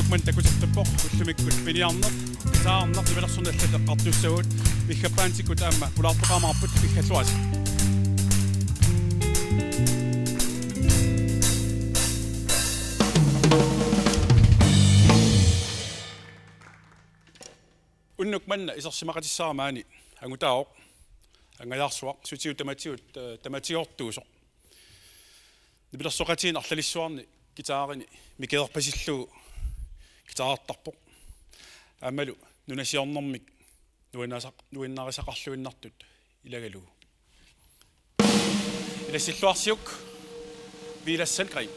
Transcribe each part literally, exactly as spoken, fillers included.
Manna takusertuppoq ullumikkut piniarneq, guitarerneq, nipilersorneq allat eqqartussavagut. Vigga Bandsikkut aamma pulaartoqaamaarput, viggalluarisi. Unnuk manna isersimaqatissara maani angutaavoq, angajaarsuaq, sutigut tamatigut, eh, tamatigortuusoq. Nipilersoqatigiinni arlalissuarni guitarini mikeerpasillugu guitarertarpoq. Aammalu nunasiornermik nuannarisaq-, nuannarisaqarluinnartut ilagalugu. Ilassilluarsiuk, Villads Sandgreen.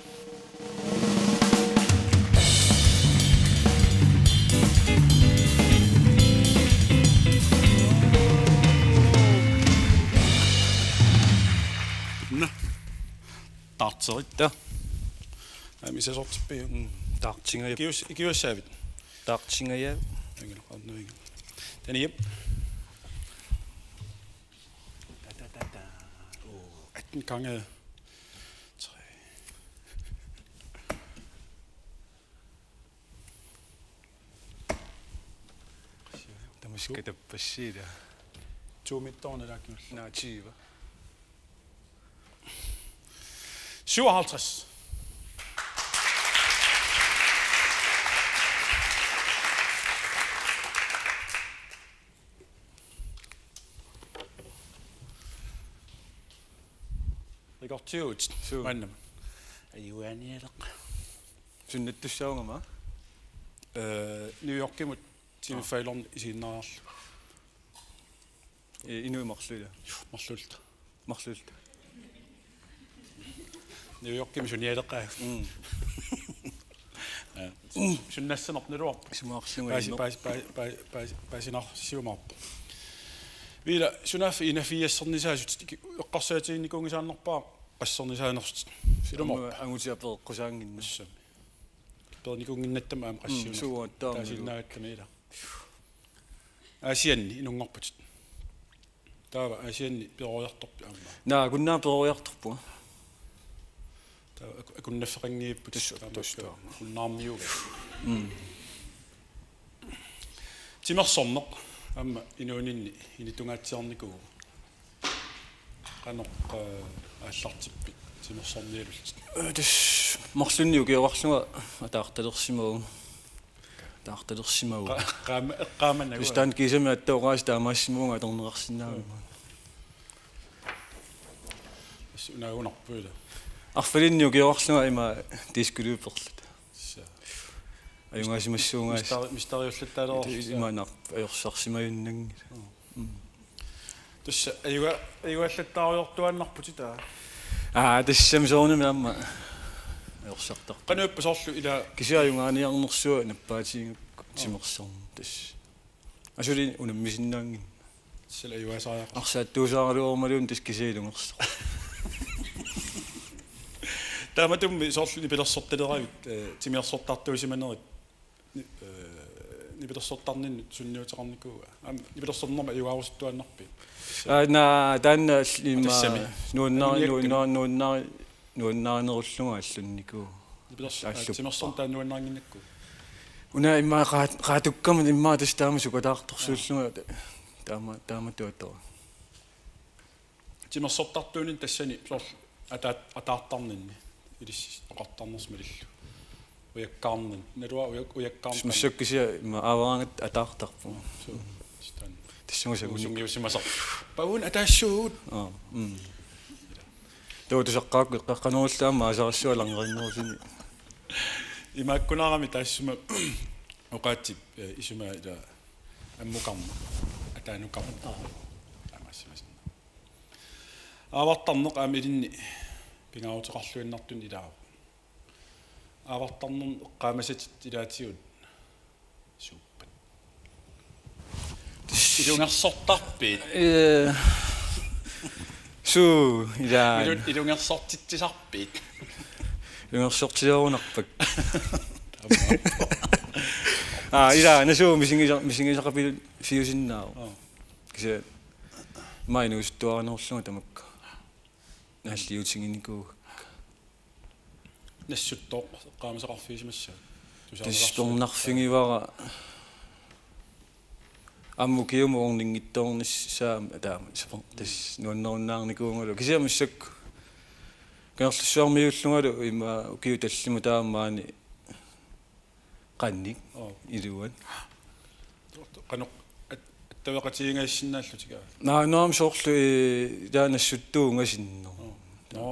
Nå. Taarteritta. Aamma isasortippiuk? Mm, taartingajappoq. Ikius-, ikiussaavit? Taartingajappoq. Ingalu, arnu ingalu. Taniap. Ta, ta, ta, ta. Oh, atten gange tre. Tamaskka tappassiila. To midtone der, Kjell. Nå, tyve. Syvoghalvtreds. Rekordiut. Suu. Maannam. Ajugaanialeq. Sunnattussaagama? Eh, New Yorkimut Jimmy Fallon isiginnaarlugu. Eh, inuit marluk ila? Marluulluta. Marluulluta. New Yorkimi sunialeqaagut. Mm. Ja. Sunnassanernaluarpoq. Sumaarlunga paasi-, inno. Paasi-, paasi-, paasi-, paasi-, paasinarsiumaarpoq. Villads, sunaaffa enogfirsernisaasut iki-, eqqarsaatiginnikuunngisaannarpara qassernisaanersut. Ilumoorpa? Aamma angutiap pereqqusaannginneq. Assami. Peernikuunnginnatta aamma qassiunersut. Mm, suuattaarnalu. Taasinnaagattami ila. Aasianni inunngorputit. Taava Aasianni peroriartorpit aamma? Naa, akunnera peroriartorpunga. Taava aku-, akunnaffeqanngivipput. Tassa, taamaakkagut tassa. Akunnaarmiuugatta. Mm. Timersorneq aamma inuuninni inittungaatsiarnikuuvoq. Qanoq, eh, aallartippit timersorniarlutit? Eh, tassa marlunnik ukioqarlunga ataartalersimavugut. Taartalersimavugut. Qa-, qaama-, eqqaamanagu. Tassa taanna kiisami aatsaat oqaasii taamaassimavunga atorneqarsinnaagama. Tassa unaagunarpoq ila. Arfininni ukioqarlunga ima diskoløberluta. Tassa. Ajugaasimassuugaas. Misteri-, misteriullattaaleroorluta. Imaannaaq ajorsarsimajunnanngilaq. Mm. Mm. Tassa ajuga-, ajugallattaarujoortuaannarputit, aa. Aa, tassami soorunami aamma ajorsartarput. Qanoq ippa soorlu ila? Kisianni ajugaaniarnersuaq nappaatigigakkit timersorneq tassa. Asuli unammisinnaanngilaq. Tassa ajugaasariaqarpoq. Arsaattuusaaraluarumaluunniit tassa kisianni ilungersoq. Taamatummi soorlu nipilersortaleravit, eh, timersortartuusimanerit ni-, eh, nipilersortarninnut sunniuteqarnikuua? Aamma nipilersornermi ajugaarusuttuaannarpit? Aa, naa, taanna l-, imma tassami. Nuannaari-, nuannaari-, nuannaari-, nuannaarinerullunga allunnikuuvoq. Nipilers-, aa, alluppa. Timersorneq taanna nuannaannginnakku? Una imma qaat-, qaatukkama imma tassa taama sukataartorsuullunga ta-, taama, taamatut atorlunga. Timersortartuunini tassani soorlu ataat-, ataartarninni ilissi oqartarnersi malillugu. Ujakkaarninni. Naluara uja-, ujakkaarninni. Massakkut kisianni ima aavaraangatta ataartarpunga. Suu. Staan. Tassunga sangunik. Usungiusimasar. Paun ataassuugut. Aa, mm. Taava tusarqaakku eqqaqqanerullu aamma aasarissua langerinnerulluni. Imaakkunarami taassuma oqaatsip, eh, isuma ila ammukarneq. Ataanukarneq. Aa. Aamma assimasinna. Aavartarneq aamma ilinni pingaaruteqarluinnartunik ilaavoq. Aavartarnermut eqqaamasatit ilaatigut suuppat? Ilungersortarpit? Eh, suu, ilaa. Ilu-, ilungersortitsisarpit? Ilungersortilerunarpakka. Aa, ilaa, nasuu misigisar-, misigisaqapilu fiusinnaavoq. Aa. Kisianni ima inuusuttuarinerullunga tamakku. Naalliutiginikuuakka. Nassuttooq eqqaamasaqarfigisimassavat? Tassa pernarfigivara aamma ukiumut orninngitsoornissaa taama, tassa nuannerunnaarnikuugaluarlunga. Kisianni massakkut Kangerlussuarmiuullungalu ima ukiut tallimat taama maani qannik. Oo. Iluani. Qanoq at-, attaveqatigiinngissinnaallutik? Naa, naam, soorlu, eh, taanna assuttuugasinneq. Oo. Nå,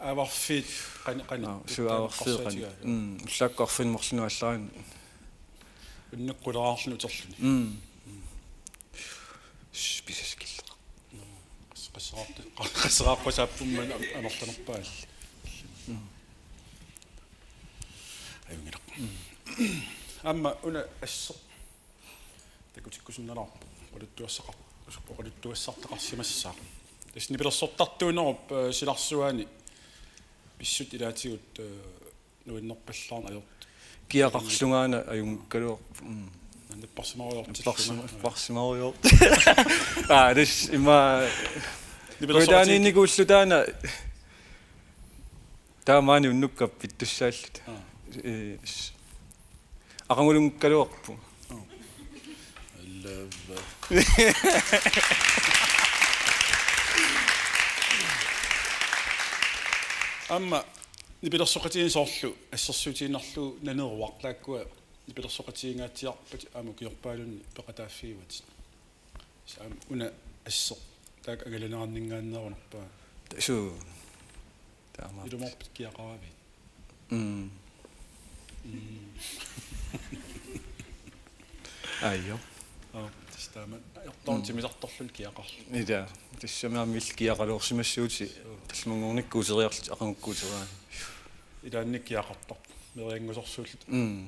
aavarfiit qan-, qan-, Naa, suu, aavarfiit qan-, eqqarsaatigaat. Mm, ullaakkut arfineq marlunnik aallaraanni. Unnukkut quleraarluni uterluni. Mm. Sh, pisaskilleqaaq. Qas-, qasseqarti-, qa-, qasseqaqqusaapput maani am-, amerlanerpaat. Mm. Ajunngilaq. Mm. Aamma una asseq takutikkusunnalaarpoq. Oqaluttuassaqar-, oqaluttuassartaqarsimassaaq. Tassa nipilersortartuunerup, eh, silarsuaani pissutsit ilaatigut, eh, nuannerpallaarneq ajortut. Kiaqarlungaana ajunngikkaluarpoq. Mm. Napparsimarujoortillunga. Napparsimarujoortillunga. Aa, tassa ima. Nipilersortatigut. Kujataaniinnikuulluta taanna. Taava maani unnukka pittussaalluta. Aa. Eh, s-, aqagulunngikkaluarpoq. Oo. Love. Aamma nipilersoqatigiinneq soorlu assersuutigiinnarlugu naneruaq taakkua nipilersoqatigiingaatsiarpatit aamma ukiorpaalunni peqataaffigivatit. Tassa aamma una asseq taakku angalaneranninngaanneerunarpaa. Suu. Taamaappoq. Ilumoorpit kiaqaravit? Mm. Mm. Ajo. Aa, tassa taama ajortoorn Mm. timmisartorluni kiaqarluni. Ila, tassami aamma illit kiaqaluarsimassuutit. Suu. Tallimanngornikkut uteriarlutit aqagukkut uteriarit. Ilaanni kiaqartarpoq. Meerianngusorsuulluta. Mm.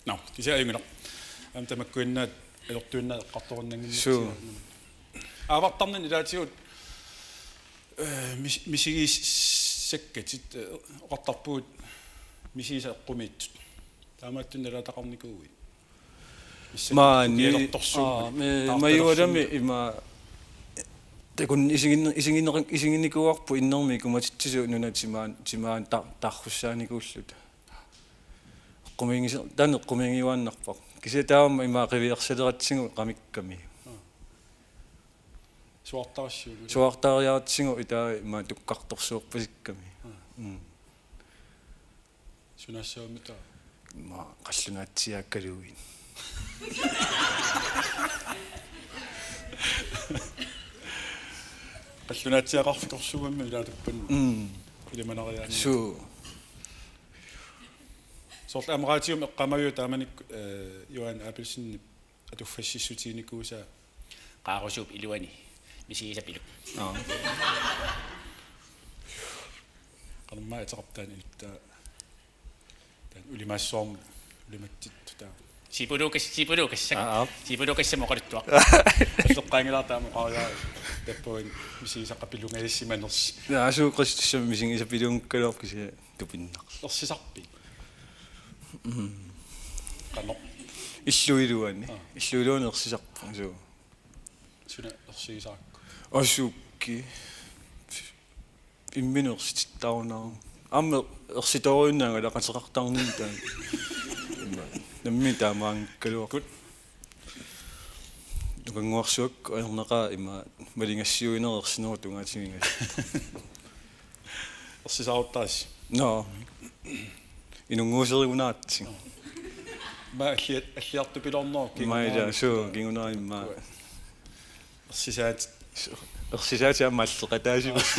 Nå, kisianni ajunngilaq. Aamma tamakkuinnaat ajortuinnaat eqqartorunnannginnatsigu. Suu. Aavartarninni ilaatigut, eh, mis-, misigissakkatit, eh, oqartarpugut misigisat eqqumiitsut. Taamaattunik nalaataqarnikuuit? Massakkut Maani, ukialertorsuummata, aa, me-, taartalersuummata. Majualami ima takuneq isigin-, isigin-, isiginnikuuarput innermik ikumatitsisut nunat timaan, timaan ta-, tarrussaanikuulluta. Eqqumiigise-, taanna eqqumiigiuaannarpoq. Kisianni taama ima qiviarsaleratsigu qamikkami. Aa. Suaartarassiuk? Suaartariaratsigu ila ima tukkartorsuorpasikkami. Aa. Mm. Sunaassagami taava? Ima qallunaatsiaakkaluit. Qallunaatsiaqarfikorsuugammi ilaatuppan. Mm. Ilimanariaani. Suu. Soorlu aamma raatiumi eqqaamaviuk taamanikkut, eh, Johan Abelsenip atuffassissutiginikuusaa: Qaarusuup iluani misigisap iluk. Aa. Qanormaa ateqarpoq taanna iluttaa? Taanna ulimaassuarmut ulimatsittut taava. Sipuluukas-, sipuluukassak. Aa, aa. Sipuluukassamut oqaluttuaq. Alleqqaanngilara taama oqariaraa tappavani misigisaqapilunngissimanersi. Naa, suu, qassit tassami misigisaqapiluunngikkaluarpoq kisianni tupinnarpoq. Ersisarpit? Mm. Qanoq? Illup iluani. Aa. Illup iluani ersisarpoq, suu. Suna ersigisarakku? Asuki. Imminut ersitittarunarpoq. Aamma ersitoorujunnaarlunga ilaqateqartarnini taanna. Ima. Nammineq taamaanngikkaluarpoq. Good. Nukannguarsuakka ajornaqaaq ima maligassiuineq ersinerup tungaatigut. Ersisaruttarisi. Nå. Inunnguuserigunaatsi. Nå. Ima alliat-, alliartupiloornerup. Ima ila, kingunaani. Suu, kingunaani ima. Ersisaat. Ersisaatit aamma alleqataasivut.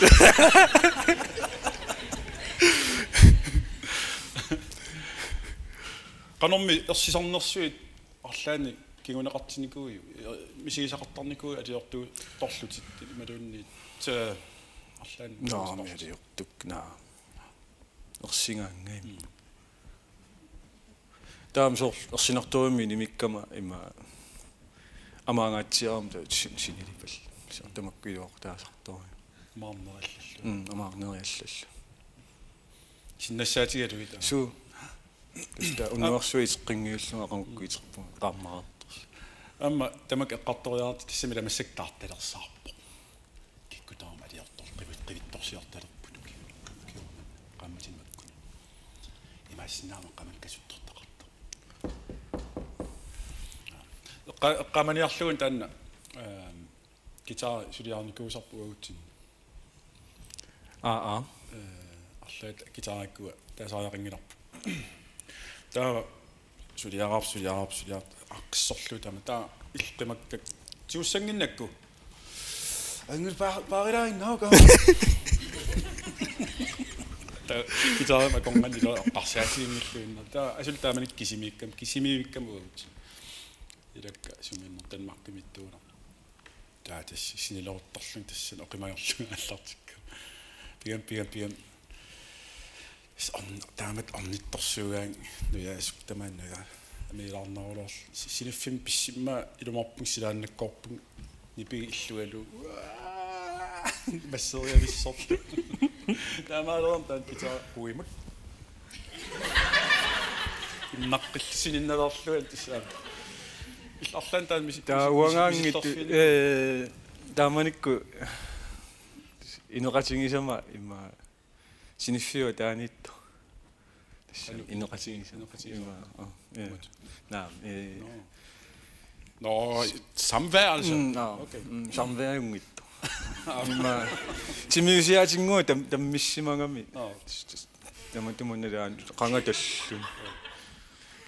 Qanormi ersisarnersuit arlaannik kinguneqartinnikuuiuk, misigisaqartarnikuuiuk aliortuuttorlutit imaluunniit, eh, arlaannik? Naamik, misigisaqartarlutit aliortukkut, naa. Ersigaangajaat. Mm. Taama soorlu ersinartorujussuarmik inimikkama ima amaangaatsiarama taava sin-, sinilipallit. Soorlu tamakku iluaqutaasartorujuk. Amaarnerit allallu. Mm, amaarnerit allallu. Sinnassaatigalugit taava. Suu. Tassa unnuarsuit iteqqinngillugu aqagukkut iterpunga qaammareertorsuit. Aamma tamakku eqqartoriarlutit tassami ila massakkut taartalersaarpoq. Kikkut tamarmik aliortor-, qivit-, qivittorsiortalerput ukiu-, ukiu-, qaammatini makkuni. Ima Assinnaama qamakkasuttortaqartoq. Eqqa-, eqqaamaniarlugu taanna, ehm, guitari suliarinikuusarput uagutsinni. Aa, aa. Eh, arlaat guitarikkua taasariaqanngilarput. Taava suliaraarput, suliaraarput, suliaraarput, aaqqissorlugu taama. Taava illit qimakkakka tigussannginnakku. Angel pa-, paarilaarinnaavuka. Taava guitarimik akornannilu eqqarsaatiginngilluinnarlugu. Taava asuli taamanikkut kisimiikkam-, kisimiivikkami uagut. Ilakka sumiinnertannut markimiittuuna. Taava tassa sinileruttorlunga tassani oqimagorlunga aallartikkama. Pigam, pigam, pigam. S-, orn-, taamatut ornittorsuugaanni nujaasut tamaani nujaa. Amiilaarneruloorluni. Si-, siniffimmi pissimmat ilumoorpunga silaannakkoorpunga nipigik illugalugu. Uaa! Masseriavissorlu. Taamaalioraluarlunga taanna guitari quimut. Innaqqillu sininnalerlunga tassa. Illit arlaannik taanna misi-, Taa misi-, uangaanngitsoq, misillerfiini. Eh, taamanikkut ineqatigisama immaqa siniffiup ataaniittoq. Tassa anu, ineqatigisama. Ineqatigisama. Immaqa, oh, eh. Umatut. Naam, eh. Nå. Nå, samværelse. Mm, nå. Okay. Mm, samværjunngitsoq. Immaqa timiusiaatinnguaq tam-, tammissimagami. Nå. Tassa, tassa. Tamatuma nalaani qangatalluni.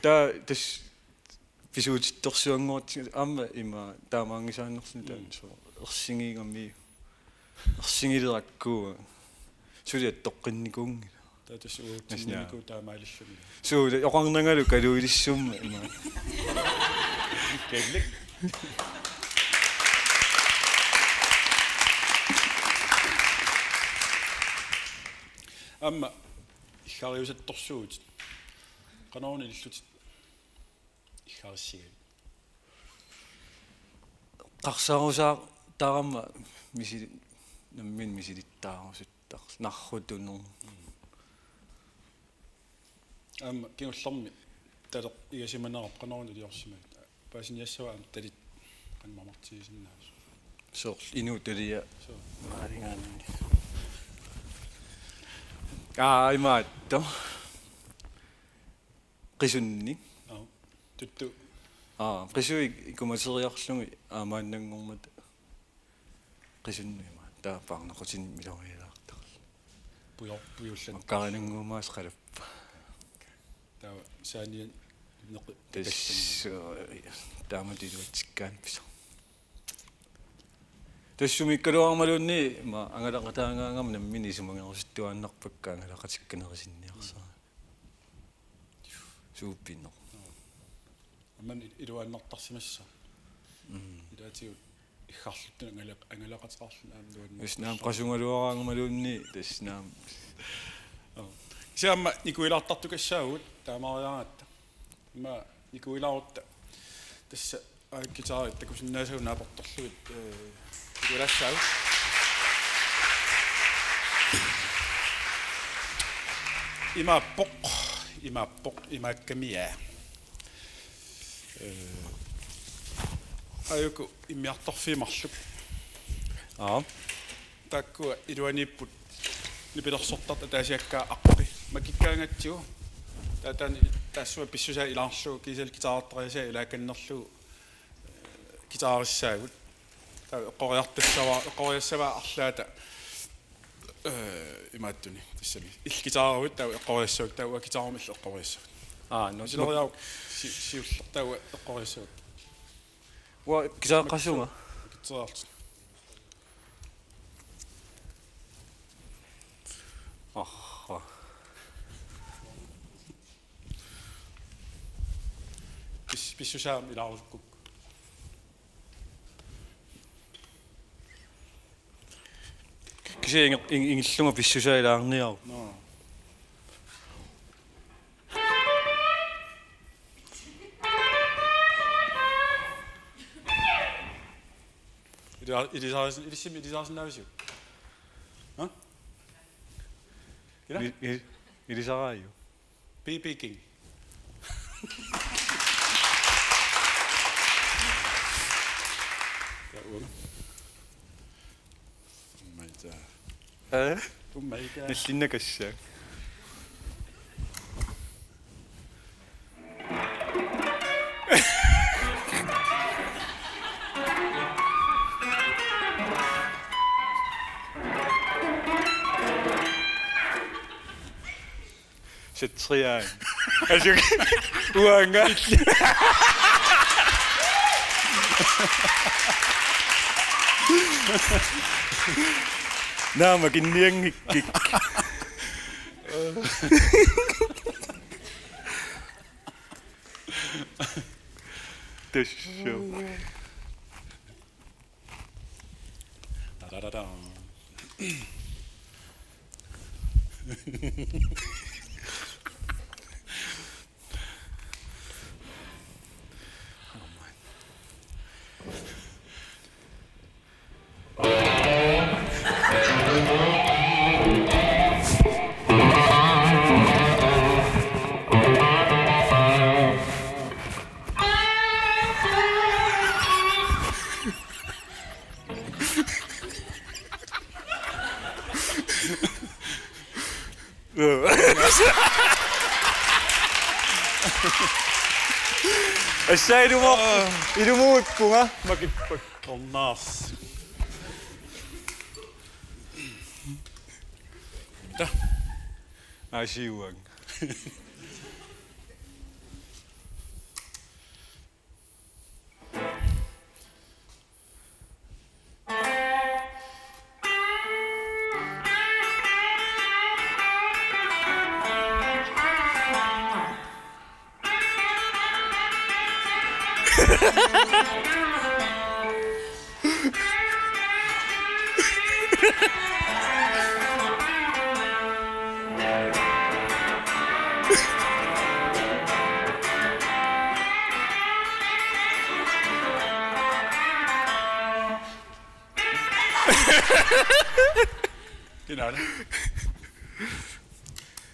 Taava tassa pisuutittorsuanngortigut aamma immaqa taamaanngisaannarluni taanna. Mm. Soorlu ersigiigami. Ersigilerakku. Suli attoqqinnikuunngilaq. Taava tassa uagutsinnikuuvoq taamaalilluni. Suu, oqarnangalu kaluilissumma immaqa. Kevlik. Aamma iggariusattorsuuvutit. Qanoruna ilillutit iggarissigavit? Eqqarsarusaartarama misili-, nammineq misilittaarusuttarluta, narrutunermut. Mm. Aamma kingullermi taleq igasimanerarpat qanoruna iliorsimagit? Paasiniassava aamma talit qanoq mamartigisinnaasut? Soorlu inuup talia. Suu. Maanigaanni. Aa, imaattoq. Qisunnik. Aa, tuttu. Aa, qisuit ikumaseriarlugit aamaannanngormata. Qisunnik ima. Taava paarnaqutini milorialaartarluni. Pujo-, pujullat. Makkarinannguumaas qalappa. Taava saanianneqi-, tassa, taamatut iluatsikkaanni pisoq. Tassa sumiikkaluarumaluunniit ima angalaqataagaangama nammineq isumagerusuttuaannarpakka angalaqatikka nerisinniarsarami. Suuppineq. Aamma il-, iluaannartarsimassaaq. Mm. Ilaatigut iggarluttut angalaq-, angalaqateqarluni aamma nuann-. Tassa naamik qasugaluaraangamaluunniit tassa naamik. Joo. Kisianni aamma nikuilaartartukassaagut taamaariaratta. Aamma nikuilaarutta. Tassa aak guitarit takusinnaasagut naapertorlugit, eh, nikuilaassaagut. Imaappoq, imaappoq, imaakkamiaa. Eh, aajuku immiartorfiit marluk. Aap. Taakkua iluaniipput nipilersortartut ataasiakkaat arpi. Makikkaangatsigu. Taava taanna taassuma pissusaa ilaarlugu, kiisalu guitarertariasaa ilaakkannerlugu, eh, guitarissaagut. Taava eqqoriartassavaa, eqqoriassavaa arlaata, eh, imaattuni. Tassami. Illit guitareruit taava eqqoriassavakka, taava uanga guitarermik illit eqqoriassavakka. Aa, nå, siloriau si-, siulleq taava eqqoriassavakka. Uanga guitareqasunga. Guitareqarlutit. Aha. Pis-, pissusaa aamma ilaarukkukku. Kisianni ing-, ing-, ingillunga pissusaa ilaarniaruk. Nå. Ili-, ilisarisin-, ilissim ilisarisinnaavisiuk? Ha? Ila? Ili-, ili-, ilisaraajuk. B B King. Ja, uanga. Ummaita. Aa? Ummaita. Nallinnakassaaq. Satriaan. Altså, uanga. Naamik inniangikkik. Tassa. Da, da, da, da. Assa ilumo-, ilumuippunga. Makippak. Tornaas. Taa. Aasiuang. Kinaana.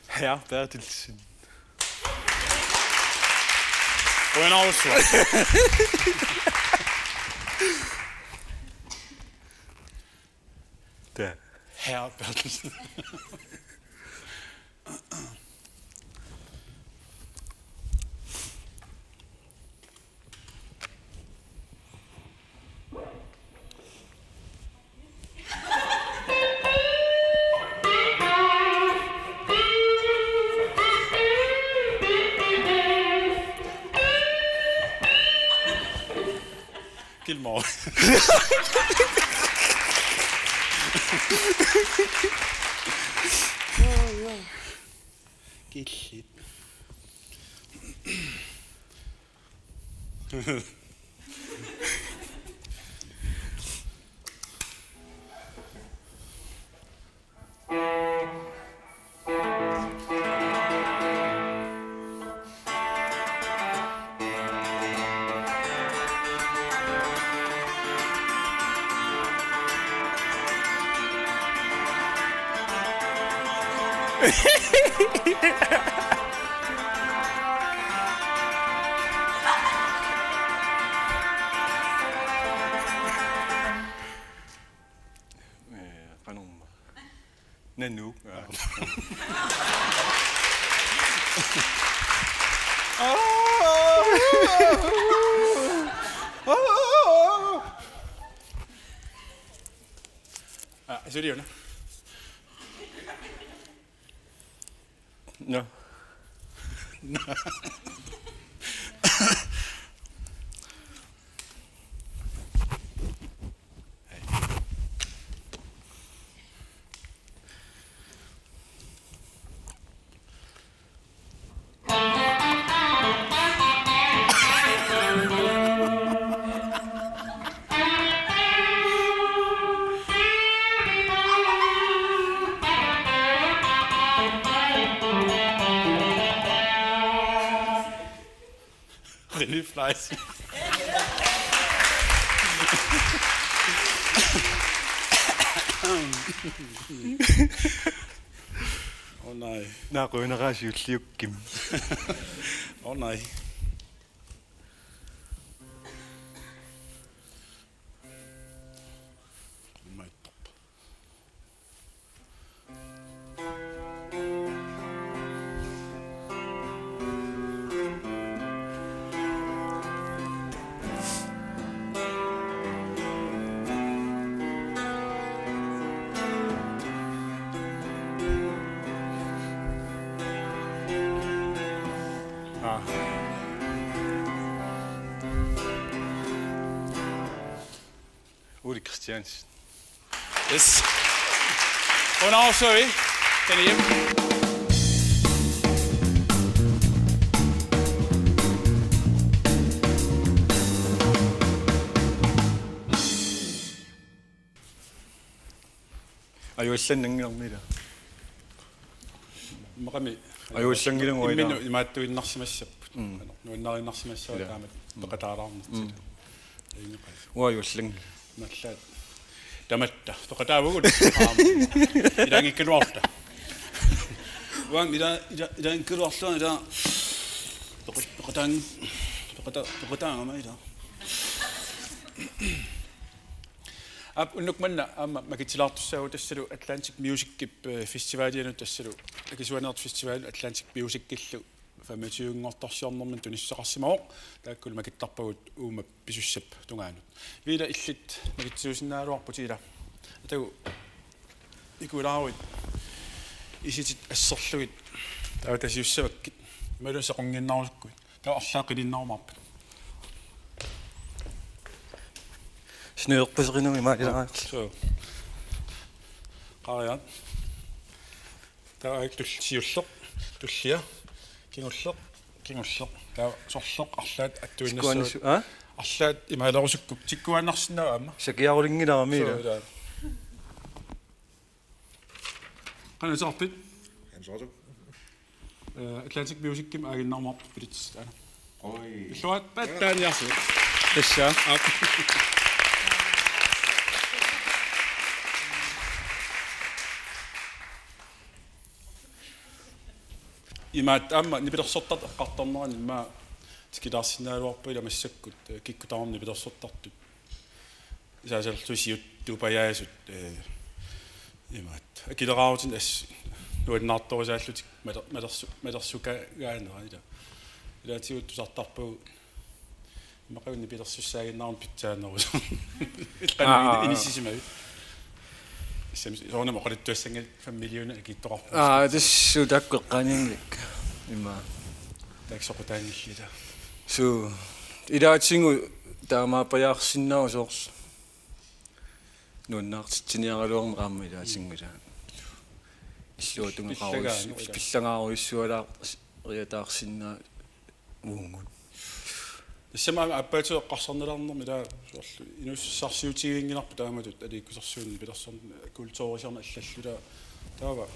Herre Berthelsen. Qujanarsuaq. Taa. Herre Berthelsen. Gilmore. Killit. Ee, qanormaa. Nanook. Aa. Aa, suli una. Nå. René Fleiss. Åh, nej. Nå, røvneraas juulliukkim. Åh, nej. Chance. Yes. Una orsui. Kani hjem. Ajuallanngilarmi ila. Maqami. Ajuallanngilagut ila. Imminut imaattuinnarsimassapput. Mm. Nuannariinnarsimassavat. Ila. Taamatut. Mm. Peqataalaarnertik. Mm. Ajunngilaq. Uanga ajuallanngilaq. Nallaat. Tamatta. Peqataavugut. Aam. Ilaanngikkaluarluta. Uanga ila, ila, ilaanngikkaluarlunga ila. Peqa-, peqataan-, peqata-, peqataagama ila. Aap, unnuk manna aamma makitsilaartussaagut tassalu Atlantic Musicip, eh, festivalianut tassalu akisuaneertut festivalillu Atlantic Musicillu femogtyve-nngortorsiornermini tunissaqarsimavoq, taakkulu makittarpagut uuma pisussap tungaanut. Viila, illit makitsisuusinnaajuaarputit ila. Atagu ikuilaaruit isitit asserlugit taava tasiussavakkit. Imaluunniit sequnngiinnarusukkuit. Taava arlaat qilinnarumaarpat. Sniorpiseqinami maalilaarsi. Suu. Qariat. Taava aak tul-, siulleq, tullia, kingulleq, kingulleq. Taava sorleq arlaat attuinnassavat. Skuannissu, aa? Arlaat imaalerusukkut tikkuaannarsinnaava aamma? Sakiarulinngilarami ila. Suu, ila. Qanoq iliorpit? Qanoq iliorpit? Eh, Atlantic Musicimi aaginnarmaarput billetsit aana. Oi. Illuat pattaaniarsi. Tassa. Aap. Imaat aamma nipilersortartut eqqartornerani immaqa tikilaarsinnaajuarput ila massakkut, eh, kikkut tamarmik nipilersortartut. Isaaserlu siuttuupajaasut, eh, imaat. Akileraarutinik assut nuannaartorisaallutik maler-, malersu-, malersukaagaanera ila. Ilaatigut tusartarpagut. Immaqaluunniit nipilersussaaginnarmat pitsaanerusoq. Aa, aa, aa. Inissisimavit. Tassami soorunami oqaluttuassanngilat fem millioner akiittoqarpoq. Aa, tassa taakku eqqaanianngilakka. Immaqa. Taakku soqutaanngillat ila. Suu, ilaatigut taamaappajaarsinnaavoq soorlu. Nuannaartitsiniaraluarneq aamma ilaatigut ila. Illuatungaqarujus-, pillagaanut ila. Pillagaarujussualaar-, riataarsinnaa- uungut. Tassami aamma aappaatigut eqqarsarnalaarnermi ila soorlu inuussutissarsiutiginngilarput taamatut aliikkusersuineq nipilersorneq kulturisiorneq allallu ila taava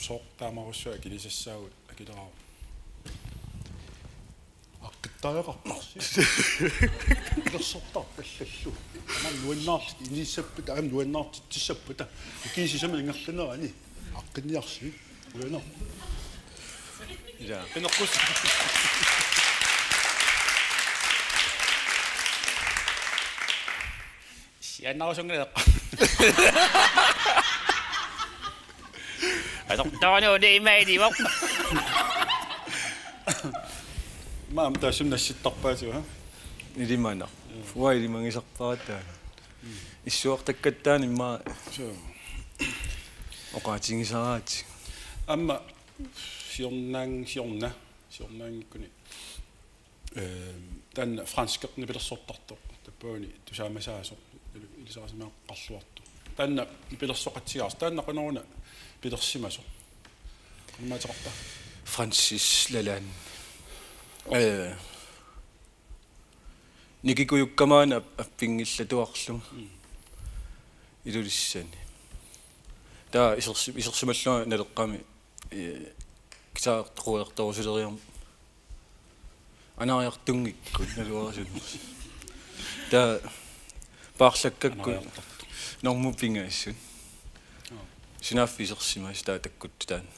sooq taamarsuaq akilisassaagut akileraarut. Aqqittariaqartarsi. Nipilersortartut allallu. Aamma nuannaarlutik inissappata aamma nuannaartitsissappata. Ukiut sisamat ingerlanerani. Aqqinniarsi. Uanaq. Ila. Qineqqus. Siannarusunngilaq. Atortoornu ni imailivoq. Maam taassuma nassittarpaatigut, ha? Ilimanaq. Mm. Uanga ilimagisarpara taanna. Issuartakkattaani immaqa. Suu. Oqaatigisaraat. Aamma siornaann-, siorna, siornaanngikkuni. Ehm, taanna franskit nipilersortartoq. Tappavani tusaamasaasoq. Ilisarisimaqqaarluartoq. Taanna nipilersoqatigaarsi. Taanna qanoruna pilersimasoq. Qanormaateqarpa? Francis Lalanne. Eh, Nikikujukka maani ap-, appinngillatuarlugu. Mm. Ilulissani. Taava isersi-, isersimallunga Naleqqami, eh, guitarertorusuleriarmat. Anariartunngikkut naluarasunnersoq. Taava paarlakkakkut. Anariartartoq. Normut pingasut. Joo. Sunaaffa isersimasoq taava takkuttut taanna.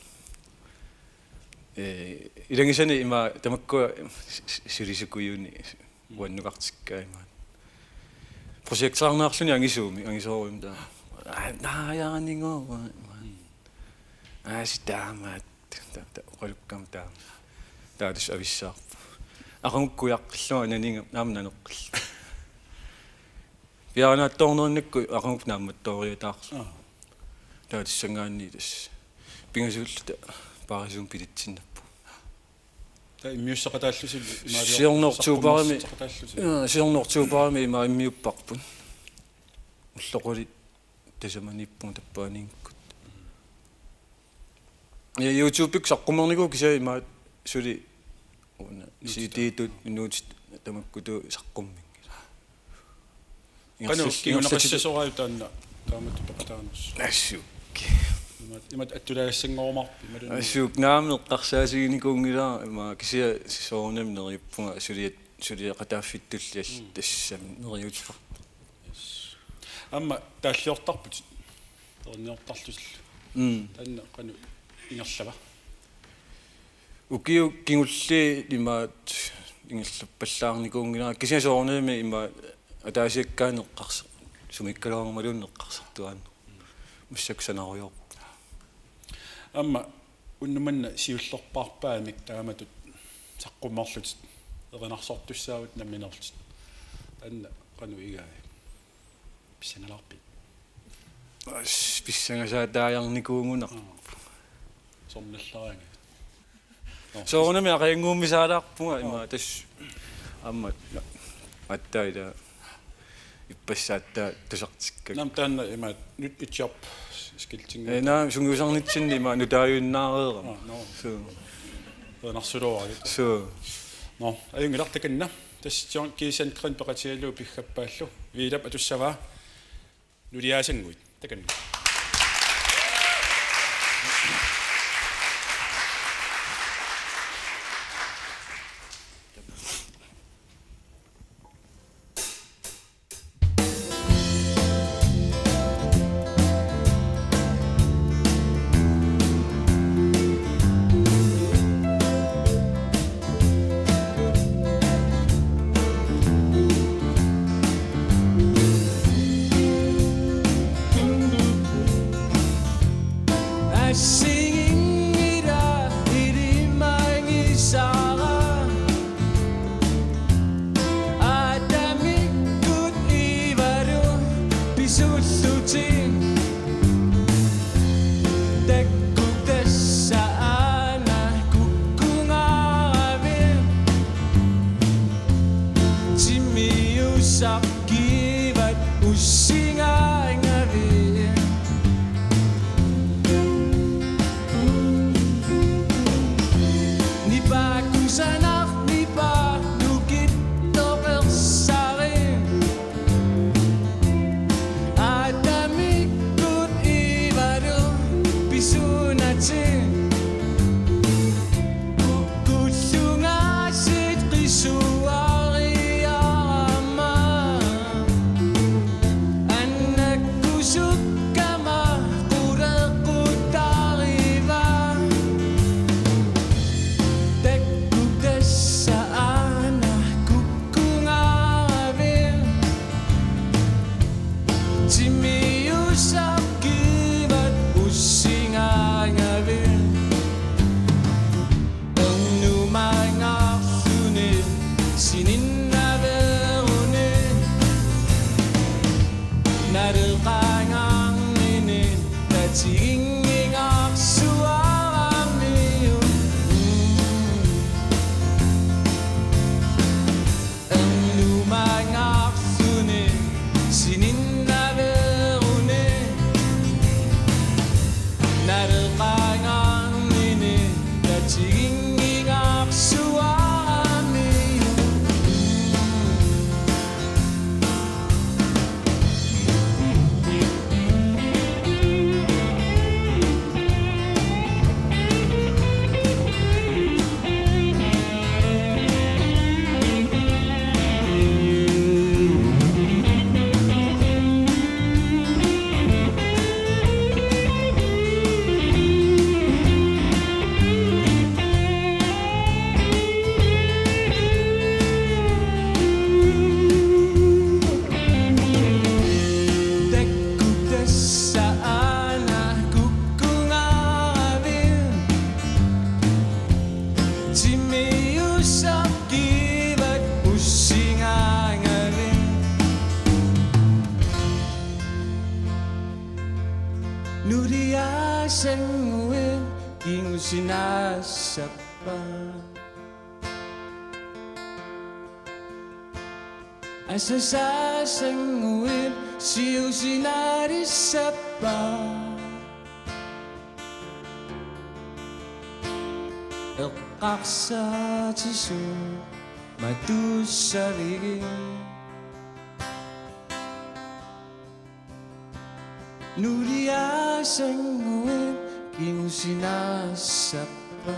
Eh, ilagisani ima tamakkua s-, s-, sulisukujuni uannukartikkaat ima. Projekternaarluni angisuumik, angisoorujummik taava. Aa, naajaaninnguaq. Mm. Aa, sitaamaat. Ta-, ta-, oqalukkama taama. Taava tassa avissaarpoq. Aqagukkut kujaqqillunga naniga, aamma naneqqillugu. Piaarnaattoornerinnakku aqagukkut naammattooriataarlugu. Aa. Taava tassanngaanniit tassa. Pingasuulluta paarisuumik billetsinnaappugut. Taava immiusseqataallusi imaalior-, siorna oktoberimi, seqataallusi. Jaa, siorna oktoberimi ima immiupparput. ulloquli tasamaniippunga tappaaniikkut. Ja YouTube-ikkut saqqummernikuupput kisianni imaattoq suli una C D-tut nuutit tamakkutut saqqumminngilaq. Qanoq ingerlal-, ingerlatit- kinguneqassasoraaju taanna taamatut peqataanersoq? Assut. Imaat, imaat attulaassanngorumaarpit imaluunniit? Assut, naamik eqqarsaatiginikuunngilara, imaat kisianni soorunami neriuppunga suliat-, suliaqataaffittulli all-, mm, tassami neriuuteqarpoq. Yes. Aamma taalliortarputit. Erinniortarlutillu. Mm. Taanna qanoq ingerlava? Ukiut kingulliit imaattoq ingerlappallaarnikuunngilara. Kisianni soorunami imaattoq ataasiakkaanut eqqarsa-, sumiikkaluarumaluunniit eqqarsartuaannarpoq. Massakkut sanarujoorpoq. Aamma unnuk manna siullerpaarpaamik taamatut saqqummerlutit erinarsortussaavutit nammineerlutit. Taanna qanoq igaajuk? Pissangalaarpit? As, pissangasaataajarnikuugunarpoq. Aa. Sornallaraangat. Nå. Soorunami aqiannguummisaalaarpunga, aa, imaattoq tassa aamma aatsaat ila ippassaq aatsaat tusartikkakku. Naamik, taanna imaattoq nyt et job skiltingi. Ee, naamik, sungiusarnitsinni imaattoq nutaajuinnaareerama. Aa, nå. Suu. Erinarsorujussuuara. Suu. Nå, ajunngilaq, takanna. Tassa John G. Sandgreen peqatigalugu piggappaallu. Viilap atussavaa. Nuliaasannguit. Takanna. Assigiinngilaq ilimagisara. Aadamikkut Evalu pisullutik. Taakku tassa aana kukkunngaravit. Timmiussaq kiivat ussingaangavit. Nipaa kusanaq nipaa nukittoq ersarit. Aadamikkut Evalu pisunatik. Kukkullungaasiit qisuariarama. Annakkusukkama qulequtariva. Taakku tassa aana kukkunngaravit. Timmiussaq kiivat ussingaangavit. Ernumangaarluni sininnaveeruni. Naleqangaarnini tatiginngingaarsuaramiuk. Ernumangaarluni sininnaveeruni. Naleqangaarnini tatiginngingaarsuaramiuk. Taakku tassa aana kukkunngaravit. Timmiussaq kiivat ussingaangavit. Nuliassannguit kingusinaassapput. Sasaasannguit siusinarissappa. Eqqarsaatisut matussavigit. Nuliassannguit kingusinassappa.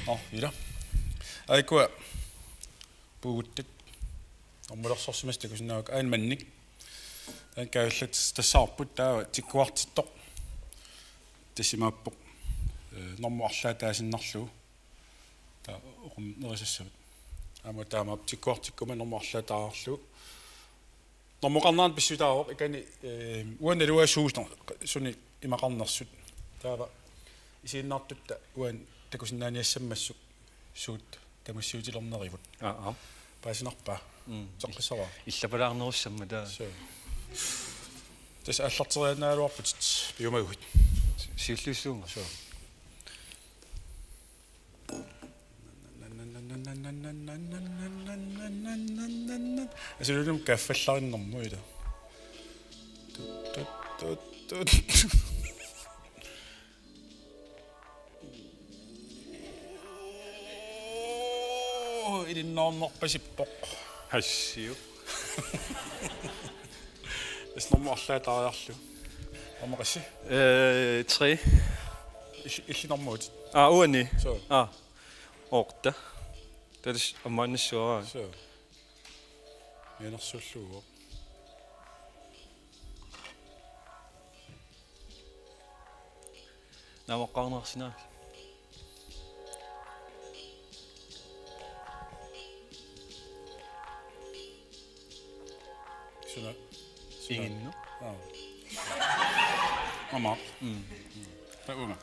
Nå, Ida. Aajuku puuguttat. Normulersorsimasut takusinnaavat aamma mannik. Taanna kaajullat tassaarput taava tikkuartittoq. Tassa imaappoq. Eh, normu arlaat taasinnarlugu. Taava oqarnerisassavat. Aamma taamaappoq tikkuartikkuma normu arlaat taarlugu. Normukarnerani pissutaavoq ikani, eh, uanga naluara suusoq suni imaqarnersut. Taava isiginnaartutta uanga takusinnaaniassammassuk suut tamassiutilernerivut. Aa, aa. Paasinarpa? Mm. Soqqissavara. Illapalaarnerussammat taava. Suu. Tassa aallarteriaannaraluarputit piumaguit. Siulliussuunga. Suu. Asulunum kaffallarinnermu ila. Tut, tut, tut, tut. Ilinnoornerpasippoq. Hassiu. Tassa normu arlaat taariarlugu. Normu qassi? Øh, tre. Illit, illit normuutit? Aa, uani? Suu. Aa, otte. Tassa ammaannassuara. Suu. Mianersuullugu. Naammaqqaarneqarsinnaalluni. Suna? Suna? Inginnaq. Aa. Aamma. Mm. Mm. Taava uunga.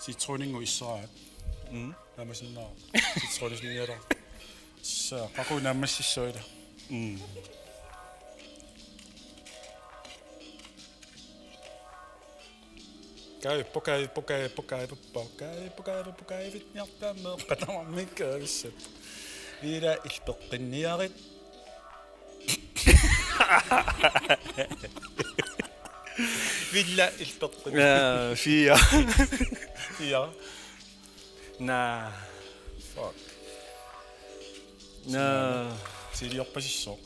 Citroninnguit isseraat. Mm. Naammassinnaavat. Citronisinnialerpoq. Tassa, qaqugu naammassissuaq ila. Mm. Kaavippoq, kaavippoq, kaavippoq, kaavippoq, kaavippoq, kaavippoq, kaavitniartaammi qatamammi kaavissat. Ila illit peqqinniarit. Villa illit peqqinniarit. Ja, fire. Fire. Naa. Fuck. Naa. Siiliorpasissoq.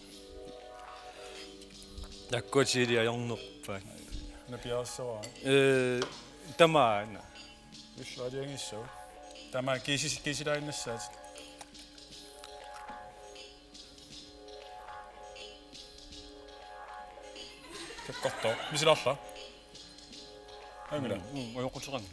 Taakkua siiliajornerpaat. Napiassavara. Øh, tamaana. Villa aliangissavat. Tamaat kiisis-, kiisilaaginnassaatit. Takkortoq. Misilaarla? Angula. Mm, mm, ajoquteqarami.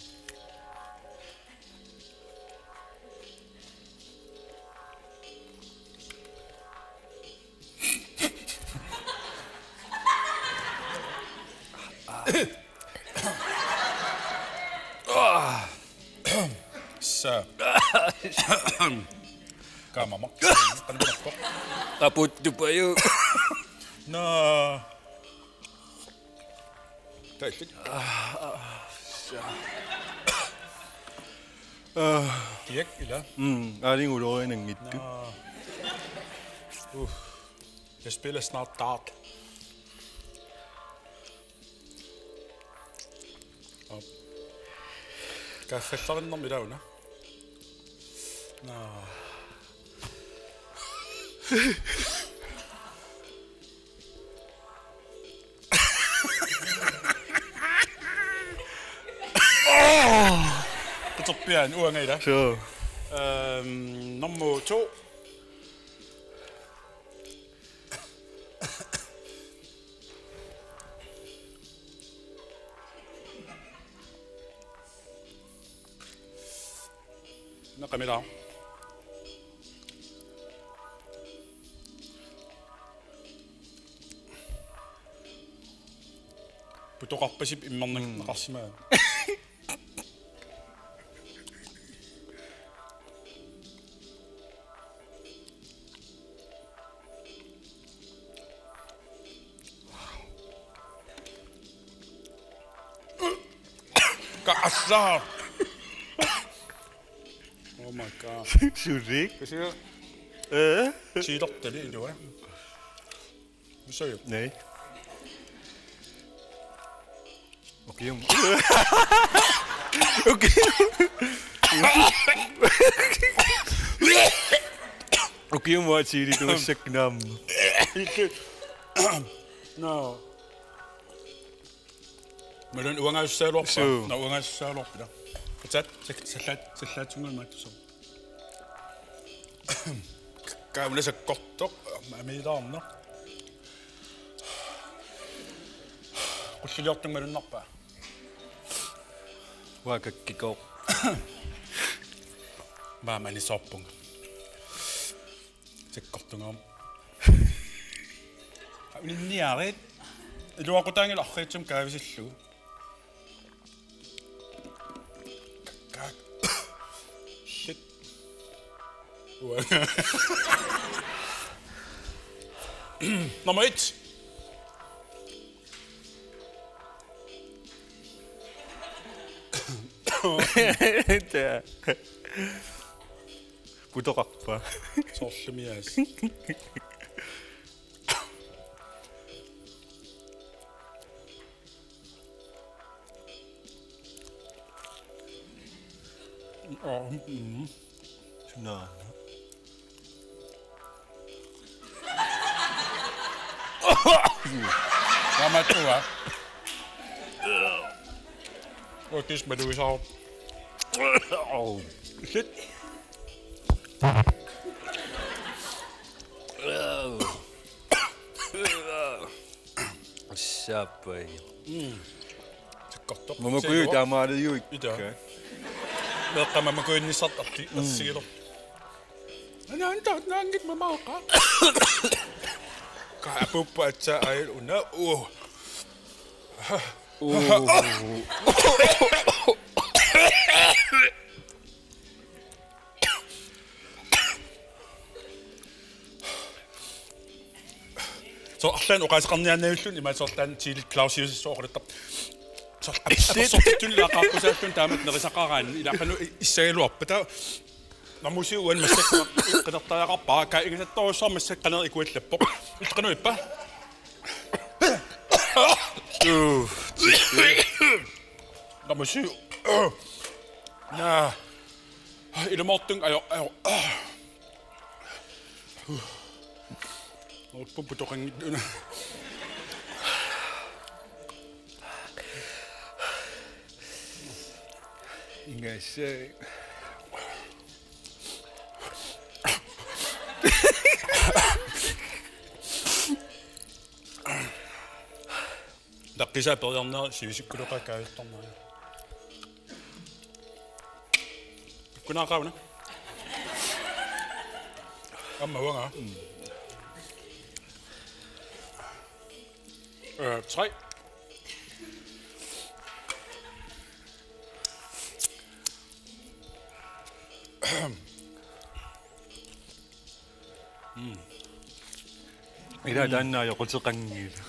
Sa. Kaamamaq. Qanimappoq. Apuuttupaju. Naa. Taallik. Kiak ila. Mm, aalingulorianngittu. Naa. Uh. Jeg spiller snart dart. Op. Kaffallarinnarmi ilauna. Naa. Qaterpiaani uanga ila. Suu. Øhm, nummer to. Naqamila. Putoqarpasip immerneqarsimagami. Taassaa. Oh my god. Sulik. Kisianni, eh? Tiilertali ilua. Missaaju? Nej. Okay. Okay. Okay, uanga tiilitussaq naamma. No. Malun uangaassaagaluarpa? Suu. Nå, uangaassaagaluarpit. Qitsat, sal-, sallaat-, sallaatsunnguamik maattusoq. Kaamuna sakkortoq, amiilaarneq. Qulliliortunga malunnarpa? Uanga kakkikooq. Maama anisoorpunga. Sakkortunga. Uninniarit. Iluaqutaanngilaq arriitsumik kaavisillugu. Kak-, shit. Uanga. Nummer et. Der. Putoqarpa? Soorlumi aas. Aa, mm. Sunaana. Taamaattuaq. Otis maluisaaq. Shit. Saappai. Mm. Sakkortoq. Mamakuju taamaaliuit. Ita. Okay. Meeqqat mamakujunnissartik arsi-, mm, arsigilerput. Ana anta naanngit mamaaqa. Ka apuuppoq aatsaat aajuna. Uh. Uh. Soorlu arlaannik oqaaseqarniaannavilluni imaattoq soorlu taanna Tilde Clausius oqaluttar. Soorlu ap-, illit apersortittunillu aqaappusaalluni taamatut nerisaqaraanni ilaa qanoq i-, issagaluarpa taava. Namusiu uani massakkut qinertariaqarpara, ka ingasattorujussuarmik massakkut qanoq ikuallappoq. Illit qanoq ippa? Uu. Namusiu. Naa. Ilumoortunga ajo, ajo. Uppu putoqanngitsoq. Ingasaaq. Taqqisa periarnera sivisikkuleqaaq kaajuttornera. Kunaqauna. Aamma uanga. Øh, tre. Ila taanna ajoquteqanngilaq.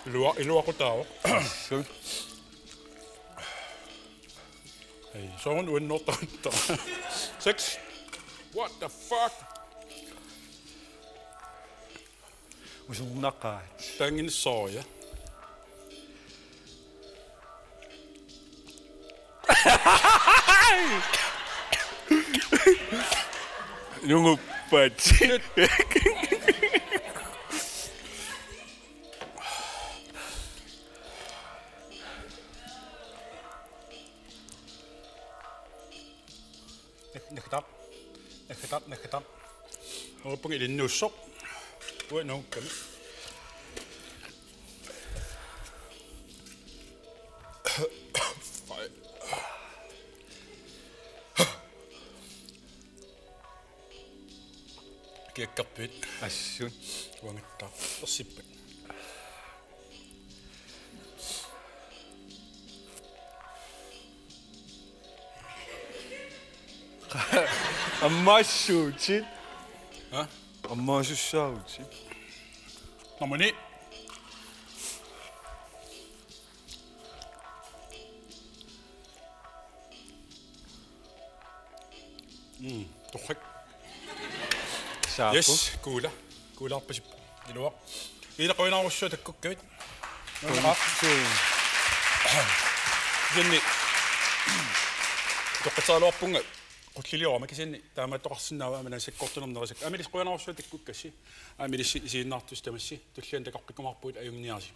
Ilua-, iluaqutaavoq. Suu. Hej, soorlu uannoortarutta. Seks. What the fuck? Usunnaqaat. Taanginissoria. Nunguppat. Naggataq, naggataq, naggataq. Nunguppunga ilinnuussoq. Uanga nungukkami. Kiakkarpit? Assut. Uangattaaq. Ersippat? Ammaassuutit. Ha? Ammaasussaavutit. Nummer ni. Mm, torrak. Saappu. Yes, kuula. Kuulaarpasippoq. Iluaq. Ila qujanarsuaq takkukkavit. Qujanarsuaq. Kisianni. Toqqatsaaluarpunga. Qulliliorama kisianni taamaattoqarsinnaavaa aamma sakkortunermut nerisakka. Aamma ilissi qujanarsuaq takkukkassi. Aamma ilissi isiginnaartusi tamassi. Tulliani takoqqikkumaarpugut, ajunniarisi.